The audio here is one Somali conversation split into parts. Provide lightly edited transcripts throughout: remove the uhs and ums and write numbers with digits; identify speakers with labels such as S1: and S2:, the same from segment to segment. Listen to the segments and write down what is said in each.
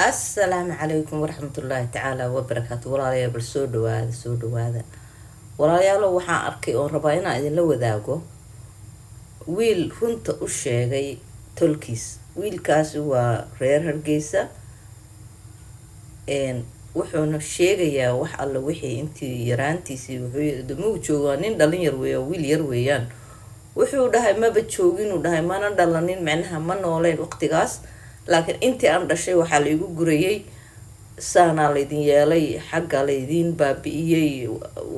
S1: Asalaamu calaykum waraxmatullaahi tacaala wabarakaatu. Walaalayaal, bal soo dhawaada, soo dhawaada walaalayaalo. Waxaan arkay oon rabaa inaan idinla wadaago wiil runta u sheegay tolkiis. Wiilkaasi waa reer Hargeysa, wuxuuna sheegayaa wax alla wixii intii yaraantiisii. Wuxuu muu joogaa nin dhalin yar weeyaan, wiil yar weeyaan. Wuxuu dhahay maba jooginuu dhahay, mana dhalanin, micnaha ma nooleyn waqtigaas, laakiin intii aan dhashay waxaa la igu gurayay saanaa laydin yeelay, xagga laydin baabi'iyey,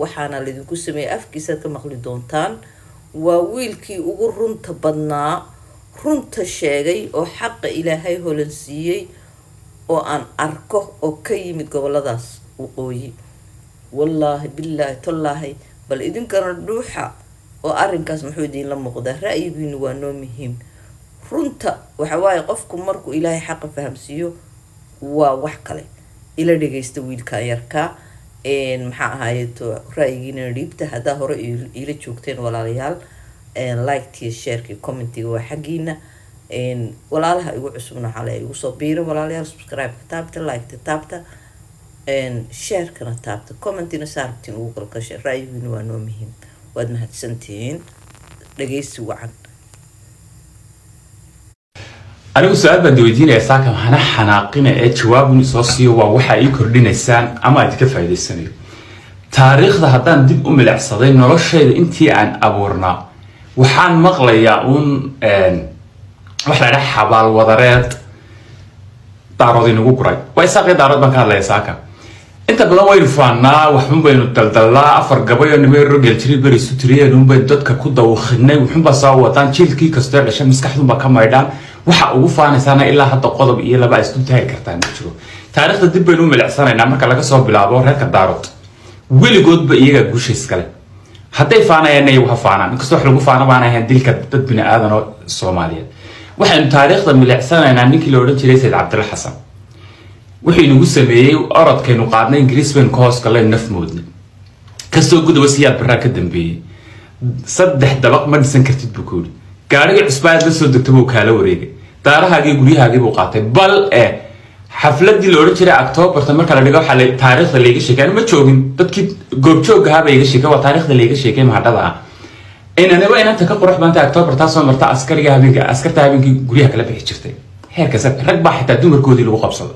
S1: waxaana laydinku sameeyey. Afkiisaad ka maqli doontaan. Waa wiilkii ugu runta badnaa, runta sheegay oo xaqa Ilaahay holansiiyey oo aan arko oo ka yimid goboladaas waqooyi. Wallaahi, bilaahi, tallaahi. Bal idinkana dhuuxa oo arrinkaas muxuu idiinla muuqdaa? Ra'yigiinu waa noo muhiim. Runta waxa waaye, qofku markuu Ilaahay xaqa fahamsiiyo waa wax kale. Ila dhageysta wiilkan yarkaa, maxaa ahaayeeto, ra'yigiinana dhiibta. Haddaa hore iila joogteen walaalayaal, like-tiyo share-kii, comment-iga waa xaggiina. Walaalaha igu cusubna waxaa le igu soo biiro. Walaalayaal, subscribe-ka taabta, like-ta taabta, share-kana taabta, comment-ina saarabtiin ugu galgasha. Ra'yigiina waa noo muhiim. Waad mahadsantihiin, dhageysi wacan.
S2: Anigu su-aal baan weydiinaya saaka, hana xanaaqina ee jawaabun isoo siiyo. Waa waxa ii kordhinaysaan ama aad ka faa'iidaysanayo. Taariikhda haddaan dib u milicsaday, noloshayda intii aan abuurnaa, waxaan maqlayaa uun waxa la idhaha xabaal wadareed Daarood inagu guray. Waa Isaaqii Daarood baan ka hadlaya saaka. Inta badan waynu faannaa, waxun baynu daldallaa, afar gabayoo nimeero geeljiri beri isu tiriyeen un baynu dadka ku dawakhinay. Wuxunbaa soo wataan jiilkii kastoo dhashay, maskaxdunbaa ka maydhaan. Waxa ugu faanaysaana ilaa hadda qodob iyo laba isku taagi kartaa ma jiro. Taariikhda dib baynu u milicsanaynaa. Marka laga soo bilaabo reerka Daarood, weligoodba iyagaa guusha iskale. Hadday faanayaanna iyagu ha faanaan, inkastoo wax lagu faana baan ahayn dilka dad bini aadan oo Soomaaliyeed. Waxaynu taariikhda milicsanaynaa ninkii la odhan jiray Sayid Cabdilla Xasan, wuxuu inagu sameeyey orodkaynu qaadnay, Ingiriis baynu ka hoos gallay, naf moodnay. Kasoo gudaba, Siyaad Barraa ka dambeeyey. Saddex dabaq ma dhisan kartid buu ku yidhi. Gaarigii cusbaa aad la soo degto buu kaala wareegay, daarahaagii, guryahaagii buu qaatay. Bal e xafladii la odhan jiray Octoobarta marka la dhigo, waxaa taariikhda layga sheekay, anu ma joogin, dadkii goobjoogga ahaa baa iga sheekay, waa taariikhda layga sheekay mahadhada ah, inaniba inanta ka qurux badantay Octoobar taasoo marta askariga habeenka, askarta habeenkii guryaha kala bixi jirtay. Heerkaas rag baa xitaa dumarkoodii lagu qabsado.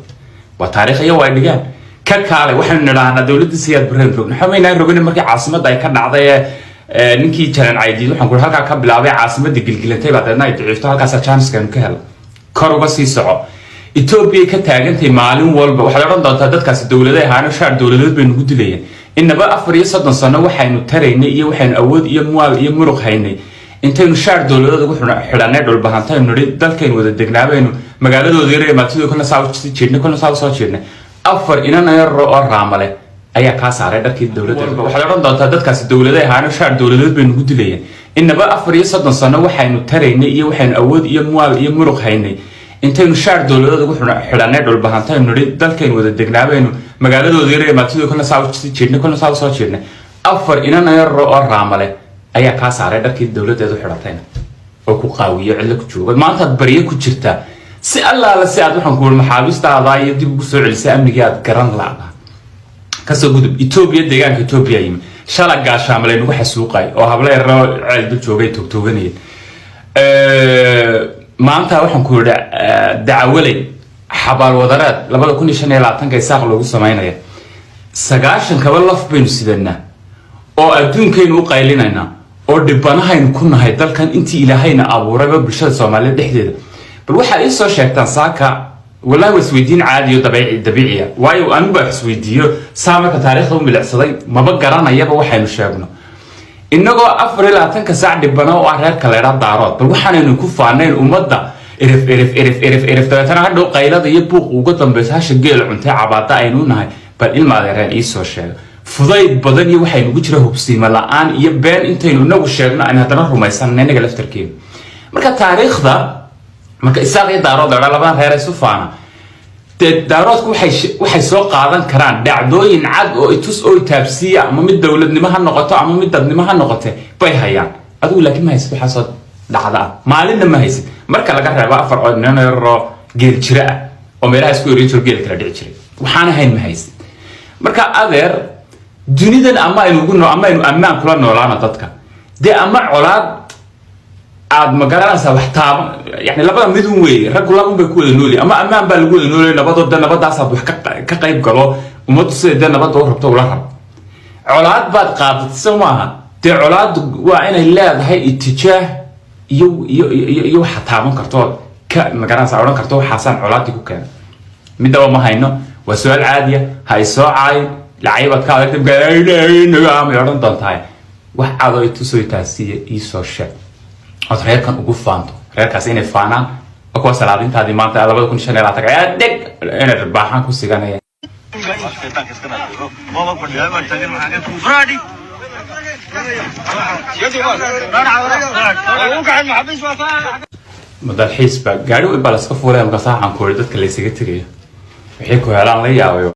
S2: Waa taariikh iyo waa dhigaan ka kaalay. Waxaynu nidhaahnaa dowladda Siyaad Barreen rogna, waxmaynaan rogin. Markii caasimadda ay ka dhacday ee ninkii Janan Caydiid, waxaan ku halkaa ka bilaabay, caasimadda gilgilantay baa deedna ay daciifto, halkaasaa janiskanu ka helo. Kor uga sii soco, Etoobiya ka taagantay maalin walba. Waxaad odhan doontaa dadkaasi dowladay ahaano, shaar dowladeed bay nagu dilayeen. Inaba 34 sano waxaynu taraynay iyo waxaynu awood iyo muwaal iyo muruq haynay, intaynu shaar dowladeed ugu xidhanay dhulbahantaynu nidhi dalkaynu wada degnaabaynu magaaladooda yar maatidoo kolna saa usii jeednay, kolna saa usoo jeednay. Afar inan yaro oo raamale ayaa kaa saaray dharkii dowladda. Waxaad odhan doontaa dadkaasi dowladay ahaano, shaar dowladeed bay nagu dilayeen. Inaba 34 sano waxaynu taraynay iyo waxaynu awood iyo muwaal iyo muruq haynay, intaynu shaar dowladeed ugu xidhanay dhulbahantaynu nidhi dalkaynu wada degnaabaynu magaaladooda yar maatidoo kolna saa usii jeednay, kolna saa usoo jeednay. Afar inan yaro oo raamale ayaa kaa saaray dharkii dowladeed u xidhatayna oo ku qaawiyo, cidlo ku jooga. Maantaad baryo ku jirtaa si allaala si aad, waxaan ku uri, maxaabiistaada iyo dib ugu soo celisay amnigii aad garan la'da. Kasoo gudub, Etoobiya, deegaanka Etoobiya yimi, shala gaashaamale nagu xasuuqay oo habla yaroo ceel dul joogay toogtooganayeen. Maanta waxaan ku yidhi Dacawaley xabaal wadareed 2025-ka Isaaq loogu samaynaya. 90 kaba laf baynu sidanaa oo adduunkaynu u qaylinaynaa oo dhibanahaynu ku nahay dalkan intii Ilaahayna abuurayba bulshada Soomaaliyeed dhexdeeda. Bal waxaad ii soo sheegtaan saaka, wallahi waa isweydiin caadiyo dabiiciya, waayo anigu baa isweydiiyo saa. Marka taariikhda u milicsaday, maba garanayaba waxaynu sheegno innagoo 24-ka saac dhibana oo ah reerka leedha Daarood. Bal waxaanaynu ku faanayn ummadda eref eref eref eref eref, dabeetana hadhow qaylada iyo buuq uga dambayso, hasha geel cuntay cabaada aynu nahay. Bal ilma adeereen ii soo sheega, fudayd badan iyo waxaynugu jira hubsiimo la-aan iyo been intaynu inagu sheegno aynu haddana rumaysanna inaga laftarkeena. Marka taariikhda, marka Isaaq iyo Daarood la labadan reer isu faana, dee Daaroodku waxay soo qaadan karaan dhacdooyin cad oo itus oo itaabsiiya, ama mid dowladnimo ha noqoto ama mid dadnimo ha noqote, bay hayaan. Adigu laakiin ma haysid waxaa soo dhacda ah, maalinna ma haysid, marka laga reebo afar oo nin yaroo geel jira ah. Oo meelaha isku erin jiro, geela kala dhici jiray. Waxaan ahayn ma haysan. Marka adeer, dunidan ama aynu ugu noo ama aynu ammaan kula noolaano dadka dee, ama colaad aad ma garanaysaa wax taaban. Yani labada mid un weeye. Raggu labun bay ku wada nooli: ama ammaan baa lagu wada noolaya, nabadoo de nabadaasaad wax ka qayb galo, ummaddu siday dee nabadda u rabto ula rab. Colaad baad qaadatay, soo maaha? Dee colaaddu waa inay leedahay itijaah iyo waxa taaban karto, ka magaranaysaa, odhan karto waxaasaan colaaddii ku keenay. Midaba ma hayno. Waa su-aal caadiya. Ha isoo caayin, lacaybaad ka adagta may odhan doontahay. Wax cadoo itusoo taasiya iisoo sheeg ood reerkan ugu faanto, reerkaas inay faanaan oo kuwa salaadintaadii maanta 2025 ayaa dheg inay baaxaan ku siganaya. Madalxiis baa gaari weyn baa laska fuulaya. Markaas waxaan ku iri dadka laysaga tegayo wixii ku helaan la yaabayo.